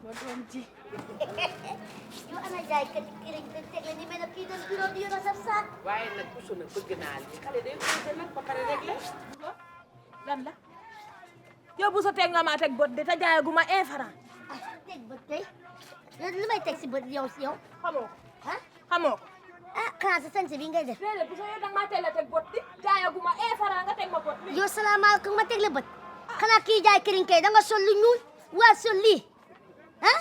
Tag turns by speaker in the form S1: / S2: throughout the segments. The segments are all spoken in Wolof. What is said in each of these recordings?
S1: ma doom ji.
S2: yow ana jaay kat kii rek teg la ni mel ne kii doon bureau di yor sa saak.
S3: waaye nag puso nag bëgg naa lii xale day posé nag ba pare rek la.
S1: lan la yow bu sa teg nga ma teg bët de te jaayagu ma 1 franc.
S2: ah teg bët tey lu may teg si bët yow
S1: xamoo
S2: ah
S1: xamoo
S2: ah xanaa sa sañse bi ngay def.
S1: déedéet bu sa yow danga maa teel a teg bët di jaayagu ma 1 franc nga teg ma bët bi.
S2: yow salaamaaleykum ma teg la bët xanaa kii jaay këriñ kay da nga sol lu ñuul waa sol lii ah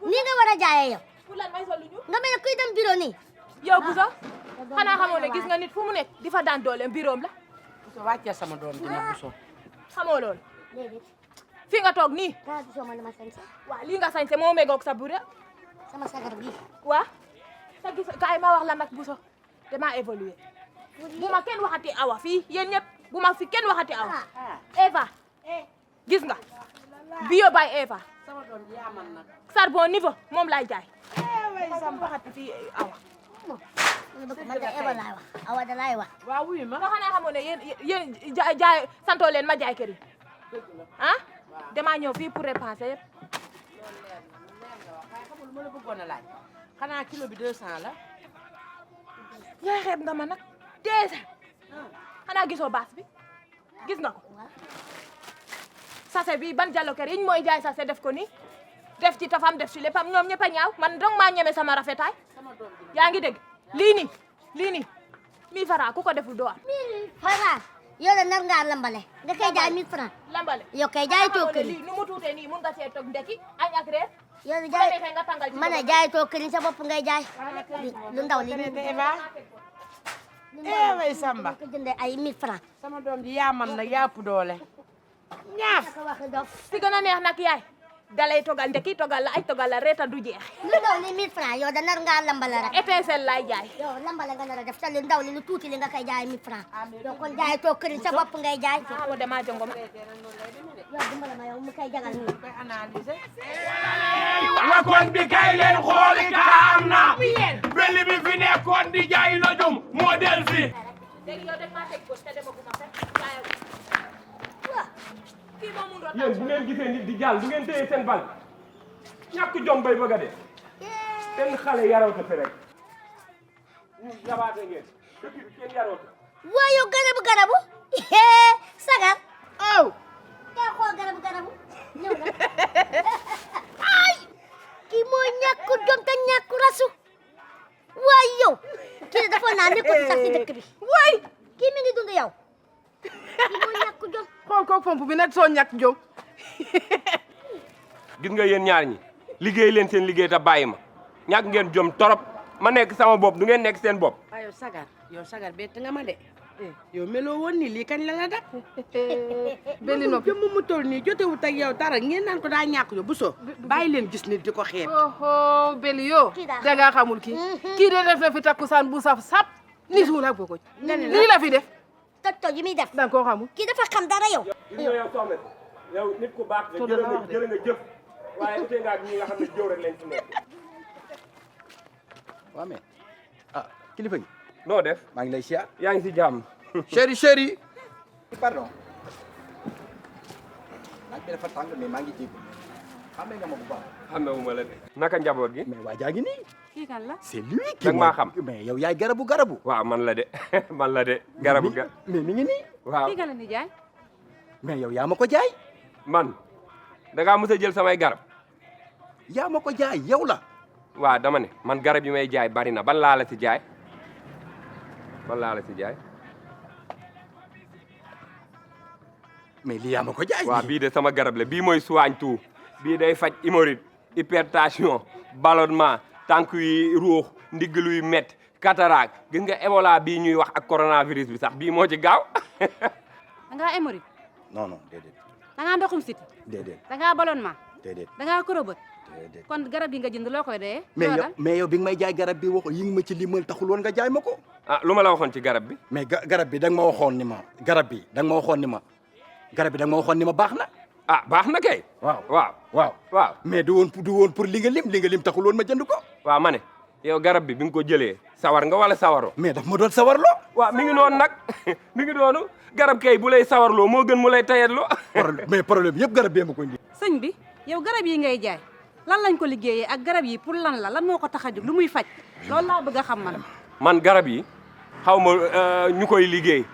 S2: nii nga war a jaayee yow
S1: pour lan may sol lu ñuul
S2: nga mel ne kuy dem bureau nii.
S1: yow bu sa xanaa xamoo ne gis nga nit fu mu nekk di fa daan dooleem biroom la.
S3: puso wàccee sama doom dina puso.
S1: xamoo loolu
S2: déedéet
S1: fi nga toog nii.
S2: kaa gisoo ma li ma sañse
S1: waaw lii nga sañse moo mégoog sa bureau.
S2: sama sagar bii.
S1: waa sa gis kaay ma wax la nag bu so damaa évolué bu ma kenn waxati awa fii yéen ñëpp bu ma fi kenn waxati awa. Eva gis nga bio bay Eva
S3: sama doom ji yaa man nag.
S1: charbon niveau moom laay jaay. sama waxati fii awa.
S2: man de Eva laay wax awa da laay wax.
S3: waaw wuyu ma.
S1: nga xanaa xamoo ne yéen jaay santoo leen ma jaay kër yi ah damaa ñëw fii pour répenser yëpp.
S3: loolu leer nga wax waaye xamul lu ma la bëggoon a laaj xanaa kilo bi 200 la.
S1: yaa xeeb nga ma nag déjà xanaa gisoo baas bi gis nga ko sachet bi ban jallo kër yiñ mooy jaay sachet def ko nii def ci tafam def ci léppam ñoom ñëpp a ñaaw man dong maa ñeme sama rafetaay yaa ngi dégg lii nii 1000 francs ku ko deful doo am.
S2: 1000 francs yow de nar ngaa lambale nga koy jaay 1000 francs
S1: lambale
S2: yow kay jaay toog këriñ
S1: lii nu mu tuutee nii mun nga see toog ndekki añ ak reer
S2: yow de
S1: bu la
S2: jaay
S1: neexee nga tàngal ci
S2: man a jaay toog këriñ sa bopp ngay jaay lu ndaw li
S3: te Eva way Samba
S2: ko jëndee ay 1000 francs
S3: sama doom ji yaa man nag yaa ëpp doole. ñaaf
S2: ko wax dof
S1: si gën a neex nag yaay dalay togal ndekki togal la añ togal la reeta du jeex
S2: lu ndaw li 1000 francs yow da nar ngaa lambale rek
S1: étincelle laay jaay.
S2: yow lambale nga nar a def te lu ndaw li lu tuuti li nga koy jaay 1000 francs yow kon jaay toog këriñ sa bopp ngay jaay
S1: waaw damaa jongom
S2: yow dimbala ma yow mu koy jagal nii
S3: koy analyser.
S4: wakon bi kay leen xooli ka am na belli bi fi nekkoon di jaay la jum moo del fi
S1: léegi yow dañ maa teg bët te dama guma fekk jaayal kii moo mun doon
S4: yéen bu ngeen gisee nit di jàll du ngeen téye seen bal ñàkk jom bay bëgg a dee seen xale yaroo ko fi rek yabaate ngeen dëkk bi kenn yaroo ko
S2: waa yow garabu sagar
S3: aw
S2: kay xool garabu ñëw na ay kii moo ñàkk jom te ñàkk rasu waay yow kii dafa naa nekkul sax ci dëkk bi
S1: waay
S2: kii mi ngi dund yow kii moo ñàkk jom
S3: xool ko pompe bi nag soo ñàkk jom.
S4: gis nga yéen ñaar ñi liggéey leen seen liggéey te bàyyi ma ñàkk ngeen jom torop ma nekk sama bopp du ngeen nekk seen bopp
S3: waaw yow sagar bett nga ma de. yow meloo woon ni lii kañ la la dab.
S1: benn noppi
S3: jëmm mu toll nii jotewut ak yow dara ngeen naan ko daa ñàkk yo bu soo bàyyi leen gis nit di ko xeeb.
S1: oho beli yoo
S2: Kii daa
S1: da ngaa xamul kii kii de def na fi takkusaan bu saf sap ni suul ak boko lii la fi def
S2: toj yi muy def
S1: da nga koo xamul
S2: kii dafa xam dara yow
S4: gis nga yow soxna si yow nit ku baax nga jërë nga jëf waaye ute nga ak ñi nga xam ne jëw rek leen ci nekk
S5: waaw mais ah kilifa gi
S4: noo def
S5: maa ngi lay siyaar.
S4: yaa ngi si jàmm
S5: chéri. pardon. naaj bi dafa tàng mais maa ngi jéego xamee nga ma bu baax.
S4: xamewuma la de naka njaboot gi
S5: mais waa jaa ngi nii.
S1: kii kan la
S5: c'est lui qui
S4: Nag maa xam.
S5: mais yow yaay garabu.
S4: waaw man la de man la de garabu ga
S5: mais mi ngi nii.
S4: waaw
S1: kii kan la ni jaay
S5: mais yow yaa ma ko jaay.
S4: man da ngaa mës a jël samay garab
S5: yaa ma ko jaay yow la.
S4: waaw dama ne man garab yi may jaay bari na ban laa la si jaay ban laa la si jaay
S5: mais lii yaa ma ko jaay.
S4: waaw bii de sama garab la bii mooy soigne tout bii day faj hémorroïde hypertension ballonnement tànk yi ruux ndigg luy métti cataracte gis nga Ebola bii ñuy wax ak coronavirus bi sax bii moo ci gaaw
S6: da ngaa hémorroïde
S5: non non déedéet
S6: da ngaa ndoxum siti
S5: déedéet
S6: da ngaa ballonnement
S5: déedéet
S6: da ngaa korobët
S5: déedéet.
S6: kon garab yi nga jënd loo koy doyee.
S5: mais yow bi nga may jaay garab bi wax yi nga ma ci limal taxul woon nga jaay ma ko.
S4: ah lu ma la waxoon ci garab bi
S5: mais garab bi da nga ma waxoon ni ma garab bi da nga ma waxoon ni ma garab bi da nga ma waxoon ni ma baax na.
S4: ah baax na kay
S5: waaw
S4: waaw
S5: waaw
S4: waaw
S5: mais du woon pour li nga lim taxul woon ma jënd ko.
S4: waaw ma ne yow garab bi nga ko jëlee sawar nga wala sawaroo
S5: mais daf ma doon sawarloo.
S4: waaw mi ngi noonu nag mi ngi noonu garab kay bu lay sawarloo moo gën mu lay tayetloo
S5: mais problème yëpp garab bee ma ko indi.
S6: sëñ bi yow garab yi ngay jaay lan lañ ko liggéeyee ak garab yi pour lan la lan moo ko tax a jóg lu muy faj loolu laa bëgg a xam man.
S4: man garab yi xaw ma ñu koy liggéey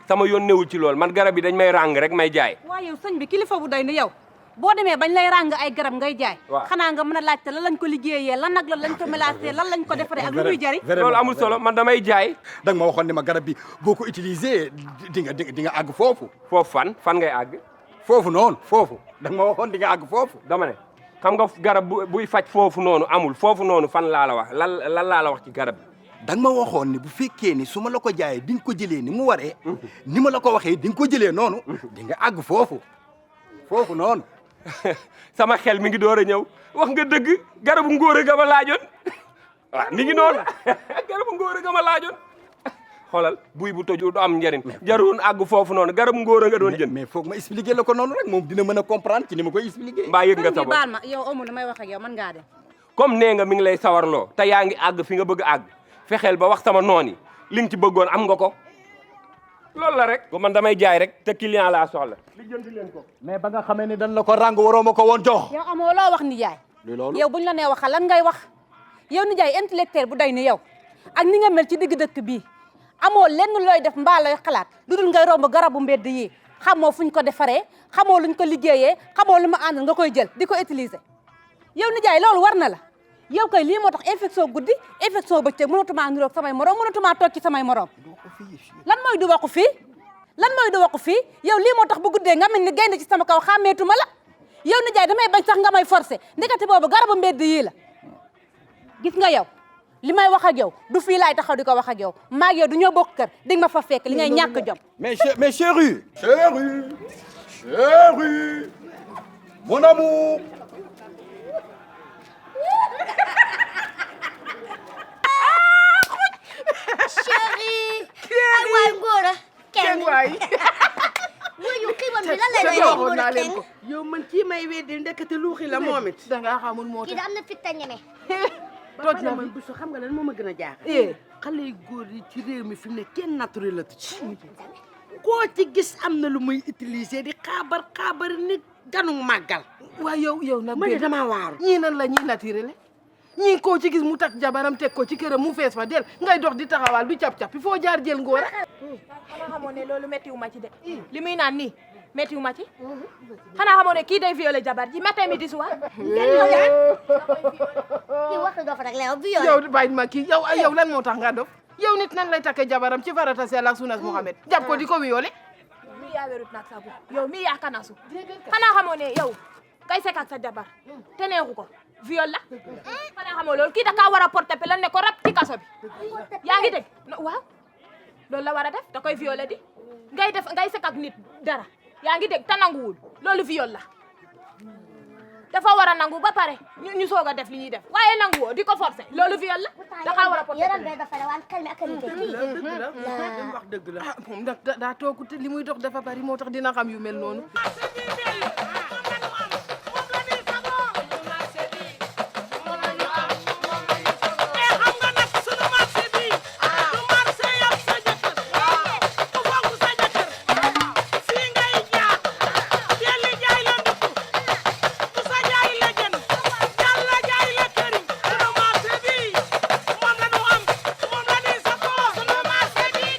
S4: sama yoon newul ci lool man garab yi dañ may ràng rek may jaay.
S6: waaye yow sëñ bi kilifa bu doy ni yow boo demee bañ lay ràng ay garab ngay jaay.
S4: waaw
S6: xanaa nga mën a laajte lan lañ ko liggéeyee lan nag lañ ko mélangé lan lañ ko defaree ak lu muy jariñ.
S4: loolu amul solo man damay jaay.
S5: da nga ma waxoon ni ma garab bi boo ko utilisé di nga àgg foofu.
S4: foofu fan ngay àgg.
S5: foofu noonu foofu da nga ma waxoon di nga àgg foofu.
S4: dama ne xam nga garab buy faj foofu noonu amul foofu noonu fan laa la wax lan laa la wax ci garab bi.
S5: da nga ma waxoon ni bu fekkee ni su ma la ko jaayee di nga ko jëlee ni mu waree. ni ma la ko waxee di nga ko jëlee noonu. di nga àgg foofu noonu.
S4: sama xel mi ngi door a ñëw wax nga dëgg garabu ngóor ga ma laajoon waaw mi ngi noonu garabu ngóor ga ma laajoon xoolal buy bu toju du am njëriñ jaroon àgg foofu noonu garabu ngóor nga doon jënd.
S5: mais foog ma expliquer la ko noonu rek moom dina mën a comprendre ci ni ma koy expliquer.
S4: mbaa yëg nga sa bopp
S6: baal ma yow amul may wax ak yow mën ngaa dem.
S4: comme nee nga mi ngi lay sawarloo te yaa ngi àgg fi nga bëgg a àgg fexeel ba wax sama noon yi li nga ci bëggoon am nga ko loolu la rek. man damay jaay rek te client laa soxla. lijjanti leen ko.
S5: mais ba nga xamee ni dañ la ko ràng waroo ma ko woon jox.
S6: yow amoo loo wax ni jaay.
S5: loolu
S6: yow buñ la nee waxal lan ngay wax yow ni jaay intellectuel bu day ni yow ak ni nga mel ci digg dëkk bii amoo lenn looy def mbaa looy xalaat lu dul ngay romb garabu mbedd yi xamoo fuñ ko defaree xamoo luñ ko liggéeyee xamoo lu ma àndal nga koy jël di ko utiliser yow ni jaay loolu war na la yow kay lii moo tax infection guddi infection bëccëg mënatumaa niroog samay morom mënatumaa toog ci samay morom lan mooy du waxu fii lan mooy du waxu fii yow lii moo tax bu guddee nga mel ni gaynde ci sama kaw xàmmeetuma la yow ni jaay damay bañ sax nga may forcer ndekete boobu garabu mbedd yii la gis nga yow li may wax ak yow du fii laay taxaw di ko wax ak yow maa ak yow du ñoo bokk kër di nga ma fa fekk li ngay ñàkk jom.
S5: mais chérie mon amour.
S2: chérie. ay waay Ngora. kenn
S3: waay.
S2: wuyu xiibon bi lan lay
S3: te
S2: doy
S3: waxoon naa
S2: Ngora
S3: leen
S2: kenn.
S3: ko yow man kii may weddi ndekete luuxi la moom it. dangaa xamul moo
S2: kii
S3: tax.
S2: da am na fit ta ñeme.
S3: tooj na man bisu xam nga lan moo ma gën a jaaxal. xale yu góor yi ci réew mi fi mu ne kenn naturel la ci. koo ci gis am na lu muy utiliser di xaabar nit ganu màggal.
S1: waaw yow nag
S3: ma ne damaa waaru.
S1: ñii nan la ñuy naturel ñii koo ci gis mu takk jabaram teg ko ci këram mu fees fa del ngay dox di taxawaal du cap-cap il faut jaar jël ngóor xanaa xamoo ne loolu méttiwu ma ci de li muy naan nii méttiwu ma ci xanaa xamoo ne kii day violé jabar ji matin midi soir
S2: kii wax doo fa rek la yow
S1: yow bàyyi ma kii yow lan moo tax nga dof yow nit nan lay takke jabaram ci farata seel ak sunas Muhammad jàpp ko di ko violé mi yaa wérut nag sa bopp yow mi yaa kanasu xanaa xamoo ne yow kay sekk ak sa jabar te neexu ko viol la xanaa xamoo loolu kii da kaa war a porter plainte ne ko rab ci kaso bi yaa ngi dégg waaw loolu la war a def da koy violé di ngay sekk ak nit dara yaa ngi dégg te nanguwul loolu viol la dafa war a nangu ba pare ñu soog a def li ñuy def waaye nanguwoo di ko forcer loolu viol la da kaa war a porter
S2: yaram bee dafa rawaan xel mi ak qualité
S3: dëgg la wax dëgg la.
S1: moom daa toogu te li muy dox dafa bari moo tax dina xam yu mel noonu